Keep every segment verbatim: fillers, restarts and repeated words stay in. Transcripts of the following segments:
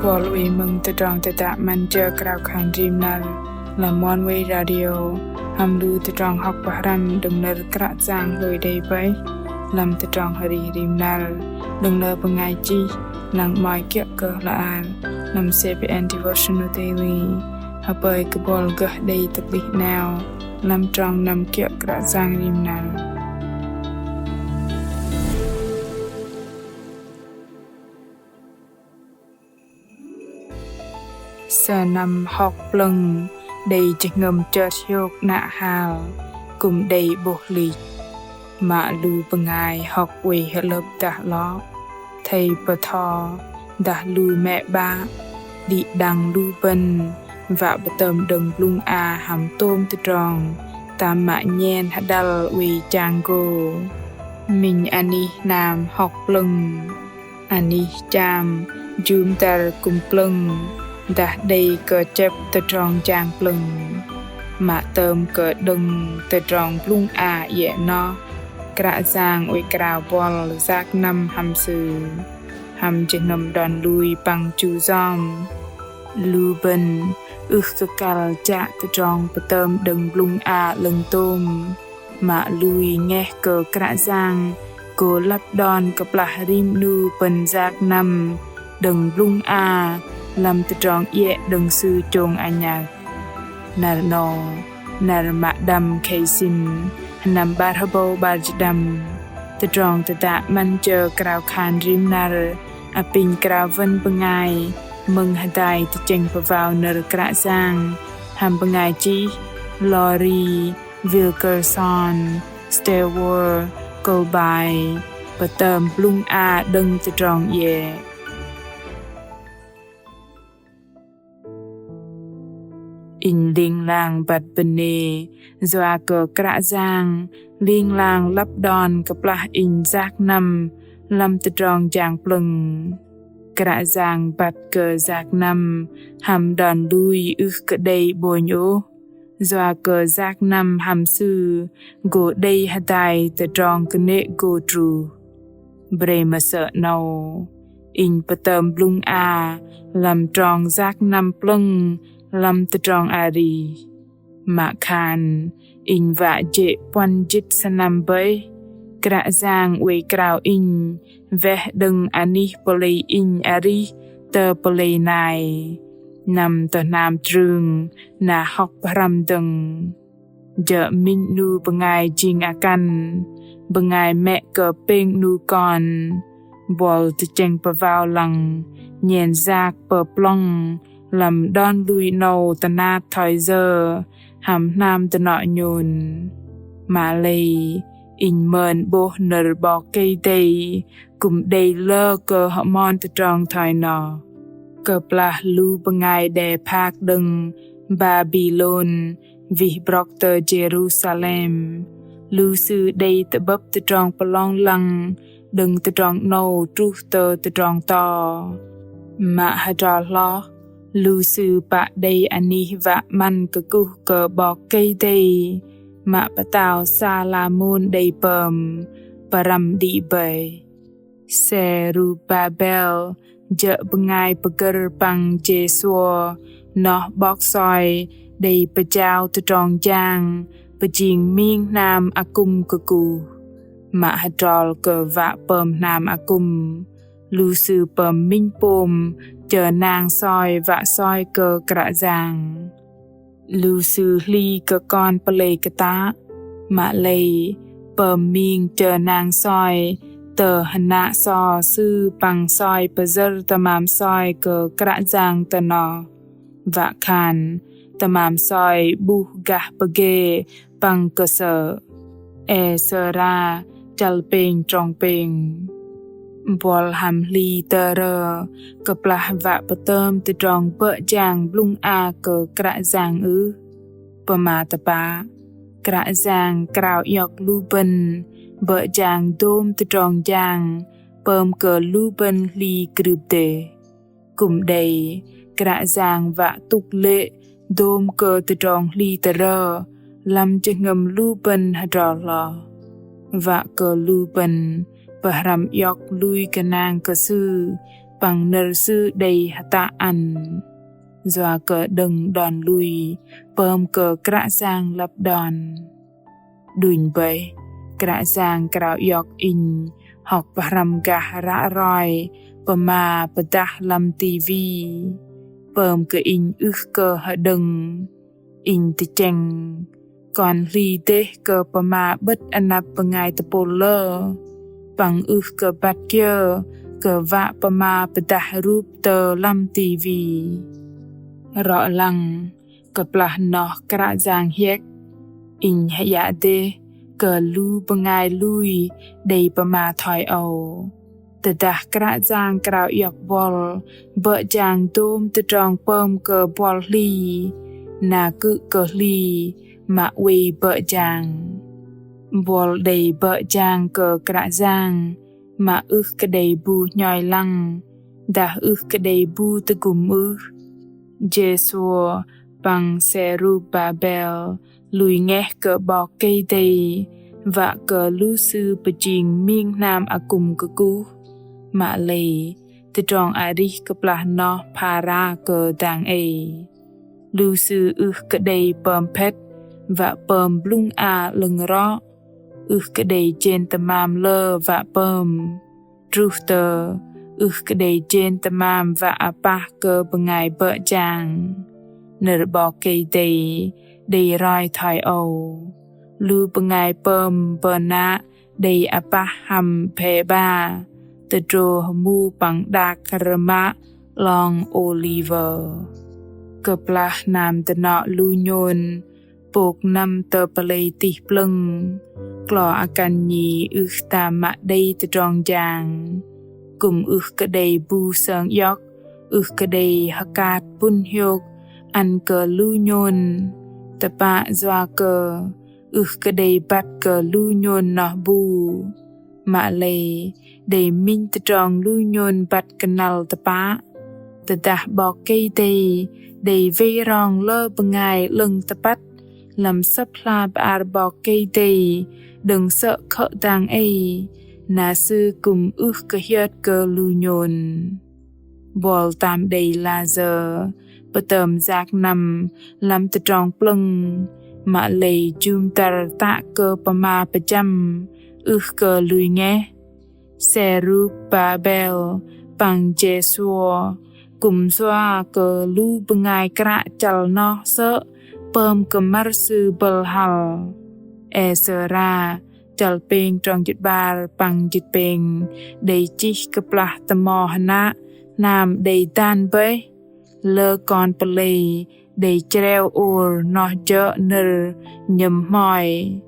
Bol wei mơ̆ng tơdrong tơdă 'Măn jơ krao khan rim năr lăm Oneway Radio hăm lu tơdrong hŏk pơhrăm đơ̆ng nơ̆r Kră Yang hlôi đei bơih lăm tơdrong arih rim năr đơ̆ng lơ bơngai chih lăng 'mơ̆i kiơ̆ kơ hla ar lăm CBN Devotional Daily. Hơpơi kơ bol gơh đei tơplih 'nao lăm trong năm kiơ̆ Kră Yang rim năr. Sơnăm hŏk plơ̆ng đei jơhngơ̆m chơt hiôk 'nă hal kư̆m đei 'bôh lich. Mă lu bơngai hŏk oei hơlơ̆p dah 'lŏ, thây pơtho dah lu mĕ 'bă đĭ đăng lu bơ̆n wă pơtơm đơ̆ng blŭng a hăm tôm tơdrong tam mă nhen hơđăl oei chang gô. Minh anih hnam hŏk plơ̆ng. Anih cham jŭm dăr kư̆m plơ̆ng dah đei kơ chĕp tơdrong jang plơ̆ng. Mă tơm kơ đơ̆ng tơdrong blŭng a iĕ noh, Kră Yang oei krao bol yak năm hăm Sư hăm jơhngơ̆m đon lui păng chu yom. Lu bơ̆n ưh kơ kăl chă tơdrong pơtơm đơ̆ng blŭng a 'lơ̆ng tôm. Mă lui ngeh kơ Kră Yang gô lăp đon kơplah rim 'nu pơ̆n yak năm đơ̆ng blŭng a lăm tơdrong iĕ đơ̆ng Sư chông anhăk. Năr 'nâu, năr mă đăm khei sĭn, sơnăm 'bar hơbâu 'bar jĭt đăm. Tơdrong tơdă 'Măn jơ krao khan rim năr apinh krao wơ̆n bơngai mơ̆ng hơdai tơchĕng pơwao nơ̆r Kră Yang hăm bơngai chih Lori Wilkerson Stewart Colby, pơtơm blŭng a đơ̆ng tơdrong iĕ. Inh ling lang băt bơnê yua kơ Kră Yang ling lang lăp đon kơplah inh yak năm lăm tơdrong jang plơ̆ng. Kră Yang băt kơ yak năm hăm đon lui ưh kơ đei 'bônh ôh. Yua kơ yak năm hăm Sư gô đei hơdai tơdrong kơnê̆ gô truh. Bre mơsơ̆ 'nâu, inh pơtơm blŭng a lăm trong yak năm plơ̆ng lăm tơdrong arih. Mă khan inh wă jê̆ puăn jĭt sơnăm bơih, Kră Yang oei krao inh weh đơ̆ng anih pơlei inh arih tơ pơlei nai. Năm tơ hnam trưng na hŏk pơhrăm dơ̆ng. Jơ̆ minh 'nu bơngai jing akăn, bơngai mĕ kơ pêng 'nu kon. Bol tơchĕng pơwao lăng nhen yak pơplŏng lăm đon lui 'nâu tơnap thoi yơ hăm hnam dơnŏ nhôn. Mă lei inh mơn 'bôh nơ̆r 'Bok Kei-Dei kư̆m đei lơ kơ hơmon tơdrong thoi noh. Kơplah lu bơngai đe phak đơ̆ng Babilôn wih brŏk tơ Jêrusalem, lu sư đei tơ'bơ̆p tơdrong pơlong lăng đơ̆ng tơdrong 'nâu truh tơ tơdrong to. Mă hơdrol hloh, lu sư pă đei anih wă 'măn kơkuh kơ 'Bok Kei-Dei mă pơtao Salamôn đei pơm pơrăm đĭ bơih. Sêrubabel jơ̆ bơngai pơgơ̆r păng Jêsua noh 'bok soi đei pơjao tơdrong jang pơjing ming hnam akŭm kơkuh. Mă hơdrol kơ wă pơm hnam akŭm, lu sư pơm minh pôm chơ nang soi wă soi kơ Kră Yang. Lu sư hli kơ kon pơlei kơtă, mă lei pơm ming chơ nang soi tơ hơnă so sư păng soi pơyơ̆r tơmam soi kơ Kră Yang tơ noh. Wă khan tơmam soi 'buh gah pơgê păng kơsơ̆. Êsra chăl pêng trong pêng. Bol hăm hli tơrơ kơplah wă pơtơm tơdrong bơ̆ jang blŭng a kơ Kră Yang ưh? Pơma tơpă, Kră Yang krao iŏk lu bơ̆n bơ̆ jang dôm tơdrong jang pơm kơ lu bơ̆n hli krưp dêh. Kư̆m đei Kră Yang wă tŭk lê̆ dôm kơ tơdrong hli tơrơ lăm jơhngơ̆m lu bơ̆n hơdrol hloh. Wă kơ lu bơ̆n pơhrăm iŏk lui gơnang kơ Sư păng nơ̆r sư đei hơtă ăn. Yua kơ đơ̆ng đon lui pơm kơ Kră Yang lăp đon. Đunh bơih, Kră Yang krao iŏk inh hŏk pơhrăm gah ră roi pơma pơdah lăm tivi. Pơm kơ inh ưh kơ hơđơ̆ng. Inh tơchĕng kon hli dêh kơ pơma 'bơ̆t anăp bơngai tơpôl lơ, păng ưh kơ băt kiơ kơ wă pơma pơdah rup tơ lăm tivi. Rŏ lăng, kơplah noh Kră Yang hiĕk, inh hơyă dêh kơ lu bơngai lui đei pơma thoi âu. Tơdah Kră Yang krao iŏk buăl bơ̆ jang dôm tơdrong pơm kơ buăl hli, na kư̆m kơ hli mă oei bơ̆ jang. Buăl đei bơ̆ jang kơ Kră Yang mă ưh kơ đei bu hnhoi lăng, dah ưh kơ đei bu tơgŭm ưh. Jêsua păng Sêrubabel lui ngeh kơ 'Bok Kei-Dei, wă kơ lu sư pơjing ming hnam akŭm kơkuh. Mă lei, tơdrong arih kơplah noh phara kơ dang ei. Lu sư ưh kơ đei pơm phĕt, wă pơm blŭng a 'lơ̆ng rŏ, ưh kơ đei jên tơmam lơ wă pơm. Truh tơ, ưh kơ đei jên tơmam wă apah kơ bơngai bơ̆ jang. Nơ̆r 'Bok Kei-Dei đei roi thoi âu. Lu bơngai pơm bơnă đei apah hăm phe 'ba, tơdrô hơmu păng đak rơmă 'long ôlive. Kơplah hnam dơnŏ lu nhôn pôk năm tơ pơlei tih plơ̆ng, klo akăn nhi ưh tam mă đei tơdrong jang. Kư̆m ưh kơ đei bu sơng iŏk, ưh kơ đei hơkat pŭn hiôk ăn kơ lu nhôn. Tơpă yua kơ ưh kơ đei băt kơ lu nhôn noh bu. Mă lei, đei minh tơdrong lu nhôn băt kơnăl tơpă. Tơdah 'Bok Kei-Dei đei wei rong lơ bơngai 'lơ̆ng tơpăt lăm Sơ̆p hla bơar 'Bok Kei-Dei đơ̆ng sơ̆ khơ̆ dang ei, na sư kư̆m ưh kơ hiơt kơ lu nhôn. Buăl tam đei layơ pơtơm yak năm lăm tơdrong plơ̆ng, mă lei jŭm dăr tă kơ pơma pơjăm ưh kơ lui ngeh. Sêrubabel păng Jêsua kư̆m sua kơ lu bơngai kră chăl noh sơ̆ pơm kơ măr sư bơ̆l hăl. Êsra chăl pêng trong jĭt 'bar păng jĭt pêng đei chih kơplah tơmo hơnă hnam đei dan bơih, lơ kon pơlei đei chreo ôr noh jơ̆ nơ̆r nhơ̆m hmoi.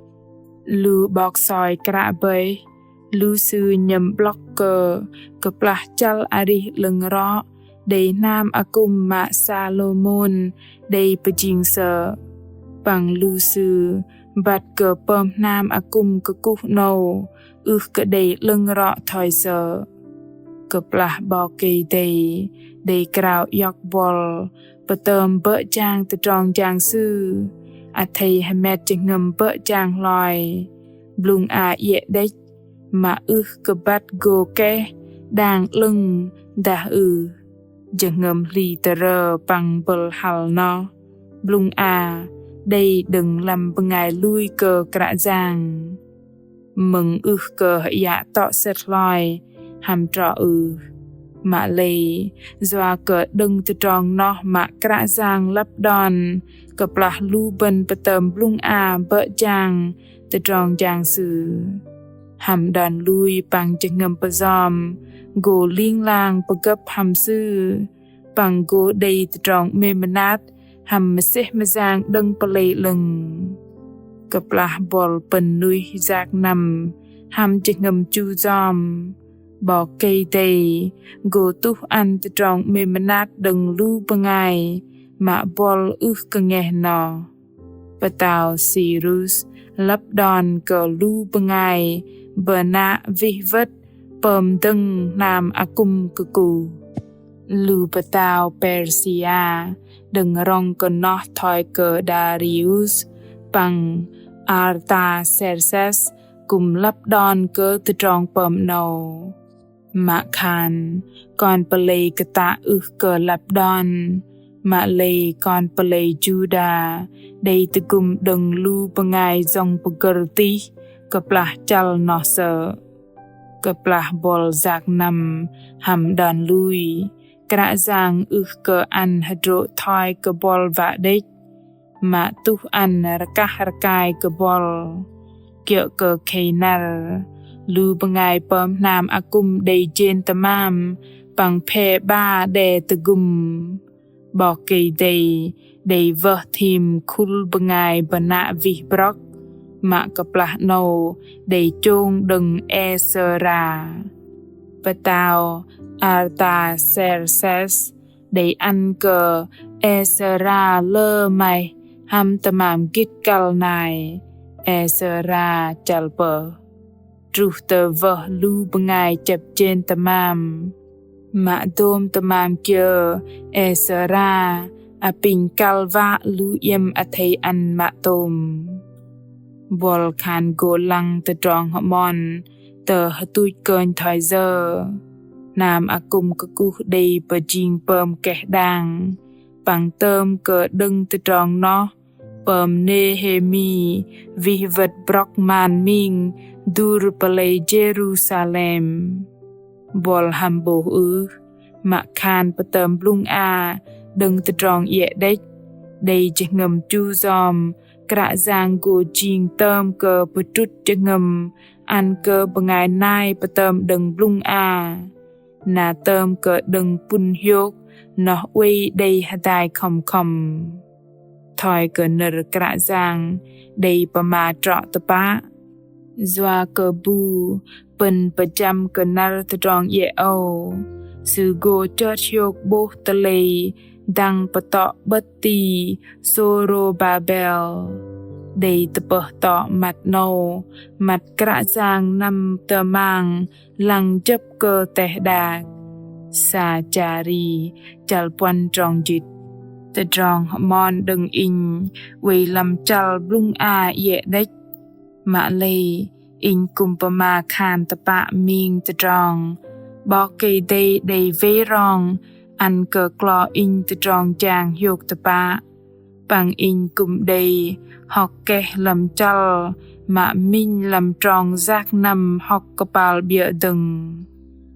Lu 'bok soi kră bơih, lu sư nhơ̆m 'blŏk kơ kơplah chăl arih 'lơ̆ng rŏ đei hnam akŭm mă Salômôn đei pơjing sơ̆. Păng lu sư băt kơ pơm hnam akŭm kơkuh 'nâu ưh kơ đei 'lơ̆ng rŏ thoi sơ̆. Kơplah 'Bok Kei-Dei đei krao iŏk buăl pơtơm bơ̆ jang tơdrong jang Sư, athei hơmet jơhngơ̆m bơ̆ jang hloi, blŭng a iĕ đĕch, mă ưh kơ băt gô keh đang 'lơ̆ng dah ưh. Jơhngơ̆m hli tơrơ păng bơ̆l hăl noh, blŭng a đei đơ̆ng lăm bơngai lui kơ Kră Yang. Mơ̆ng ưh kơ hơyă tŏ sĕt hloi hăm trŏ ưh. Mă lei, yua kơ đơ̆ng tơdrong noh mă Kră Yang lăp đon kơplah lu bơ̆n pơtơm blŭng a bơ̆ jang tơdrong jang Sư. Hăm đon lui păng jơhngơ̆m pơjom gô ling lang pơgơ̆p hăm Sư, păng gô đei tơdrong 'mêm mơnat hăm mơsêh mơyang đơ̆ng pơlei 'lơ̆ng. Kơplah buăl pơ̆n nuih yak năm hăm jơhngơ̆m chu yom, 'Bok Kei-Dei gô tuh ăn tơdrong 'mêm mơnat đơ̆ng lu bơngai mă buăl ưh kơ ngeh noh. Pơtao Sirus lăp đon kơ lu bơngai bơnă wih wơ̆t pơm dơ̆ng hnam akŭm kơkuh. Lu pơtao Persia đơ̆ng rŏng kơ noh thoi kơ Darius păng Artaserses kư̆m lăp đon kơ tơdrong pơm 'nâu. Mă khan kon pơlei kơtă ưh kơ lăp đon, mă lei kon pơlei Juđa đei tơgŭm đơ̆ng lu bơngai jŏng pơgơ̆r tih kơplah chăl noh sơ̆. Kơplah buăl yak năm hăm đon lui, Kră Yang ưh kơ ăn hơdrô̆ thoi kơ buăl wă đĕch, mă tuh ăn rơkah rơkai kơ buăl. Kiơ̆ kơ khei năr, lu bơngai pơm hnam akŭm đei jên tơmam păng phe 'ba đe tơgŭm. 'Bok Kei-Dei đei wơh thim khul bơngai bơnă wih brŏk, mă kơplah 'nâu đei chông đơ̆ng Êsra. Pơtao Artaserses đei ăn kơ Êsra lơ maih hăm tơmam gĭt kăl nai. Êsra chăl pơh. Truh tơ wơh lu bơngai chĕp jên tơmam. Mă dôm tơmam kiơ Êsra apinh kăl wă lu iĕm athei ăn mă tôm. Buăl khan gô lăng tơdrong hơmon tơ hơtuch kơnh thoi yơ. Hnam akŭm kơkuh đei pơjing pơm keh đang păng tơm kơ đơ̆ng tơdrong noh pơm Nêhêmi wih wơ̆t brŏk man ming dur pơlei Jêrusalem. Buăl hăm 'bôh ưh, mă khan pơtơm blŭng a đơ̆ng tơdrong iĕ đĕch, đei jơhngơ̆m chu yom Kră Yang gô jing tơm kơ pơdrŭt jơhngơ̆m ăn kơ bơngai nai pơtơm đơ̆ng blŭng a. Na tơm kơ đơ̆ng pŭn hiôk noh oei đei hơdai khŏm khŏm. Thoi kơ nơ̆r Kră Yang đei pơma trŏ tơpă. Yua kơ bu pơ̆n pơjăm kơ năr tơdrong iĕ âu, Sư gô chơt hiôk 'bôh tơlei dăng pơtŏ 'bơ̆t ti Sôrôbabel. Đei tơpơh tŏ măt 'nâu, măt Kră Yang năm tơmang lăng jơ̆p kơ teh đak. Sachari chăl puăn trong jĭt. Tơdrong hơmon đơ̆ng inh oei lăm chăl blŭng a iĕ đĕch. Mă lei inh kư̆m pơma khan tơpă ming tơdrong 'Bok Kei-Dei đei wei rong ăn kơ klo inh tơdrong jang hiôk tơpă. Păng inh kư̆m đei hŏk keh lăm chăl mă minh lăm trong yak năm hŏk kơpal 'biơ̆ dơ̆ng.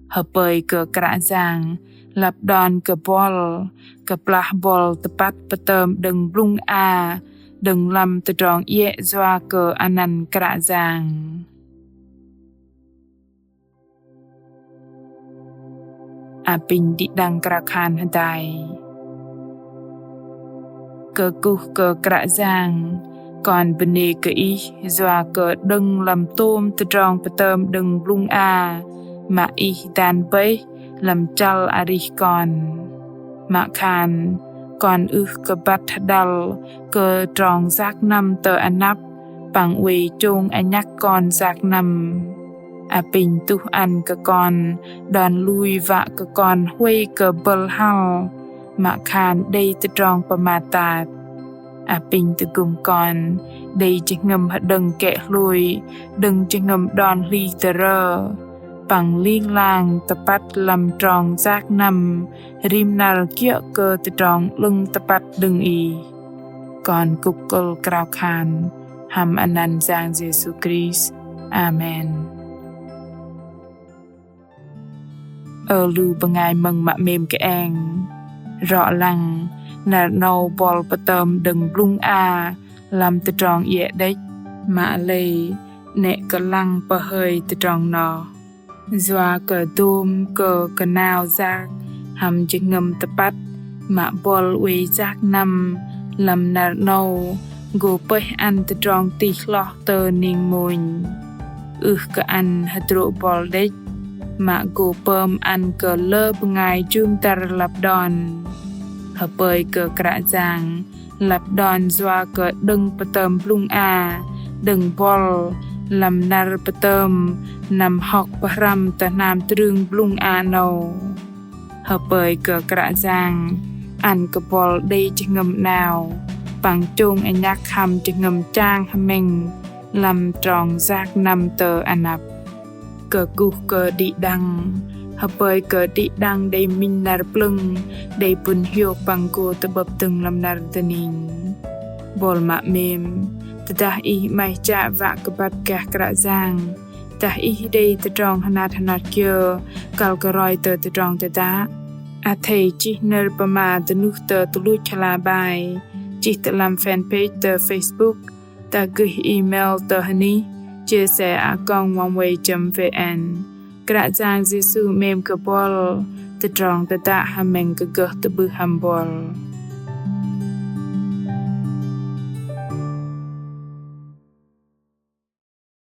Hơpơi kơ Kră Yang lăp đon kơ buăl, kơplah buăl tơpăt pơtơm đơ̆ng blŭng a đơ̆ng lăm tơdrong iĕ yua kơ anăn Kră Yang. Apinh đĭ đăng krao khan hơdai. Kơkuh kơ Kră Yang, kon bơnê kơ Ih yua kơ đơ̆ng lăm tôm tơdrong pơtơm đơ̆ng blŭng a mă Ih dan bơih lăm chăl arih kon. Mă khan kon ưh kơ băt hơđăl kơ trong yak năm tơ anăp păng oei chông anhăk kon yak năm. Apinh tuh ăn kơ kon đon lui wă kơ kon huay kơ bơ̆l hăl, mă khan đei tơdrong pơmat tat. Apinh tơgŭm kon đei jơhngơ̆m hơđơ̆ng kĕ hlôi đơ̆ng jơhngơ̆m đon hli tơrơ păng ling lang tơpăt lăm trong yak năm rim năr kiơ̆ kơ tơdrong 'lơ̆ng tơpăt đơ̆ng Ih. Kon kŭk kơ̆l krao khan hăm anăn Yang Yêsu Krist. Amen. Ơ lu bơngai mơ̆ng mă 'mêm kơeng, rŏ lăng năr 'nâu buăl pơtơm đơ̆ng blŭng a lăm tơdrong iĕ đĕch, mă lei 'nĕ kơ lăng pơhơi tơdrong noh. Yua kơ dôm kơ kơnao yak hăm jơhngơ̆m tơpăt mă buăl oei yak năm lăm năr 'nâu gô pơih ăn tơdrong tih hloh tơ ning mônh. Ưh kơ ăn hơdrô̆ buăl đĕch, mă gô pơm ăn kơ lơ bơngai jŭm dăr lăp đon. Hơpơi kơ Kră Yang lăp đon yua kơ đơ̆ng pơtơm blŭng a đơ̆ng buăl lăm năr pơtơm năm hŏk pơhrăm tơ hnam trưng blŭng a 'nâu. Hơpơi kơ Kră Yang ăn kơ buăl đei jơhngơ̆m 'nao păng chông anhăk hăm jơhngơ̆m chang hơmĕng lăm trong yak năm tơ anăp. Kơkuh kơ đĭ đăng. Apơi kơ đĭ đăng đei minh năr plơ̆ng, đei pŭn hiôk păng gô tơ'bơ̆p dơ̆ng lăm năr dơning. Bol mă 'mêm, tơdah ih 'maih chă wă kơ băt gah Kră Yang, dah ih đei tơdrong hơnat hơnat kiơ, kăl kơ roi tơ tơdrong tơdă, athei chih nơ̆r pơma dơnuh tơ tơluch hla bơar, chih tơ lăm fanpage tơ Facebook, dah gơih email tơ hơnih jsa a còng oneway chấm vn. Kră Yang Yêsu 'mêm kơ bol, tơdrong tơdă hơmĕng kơ gơh tơ'bưh hăm bol.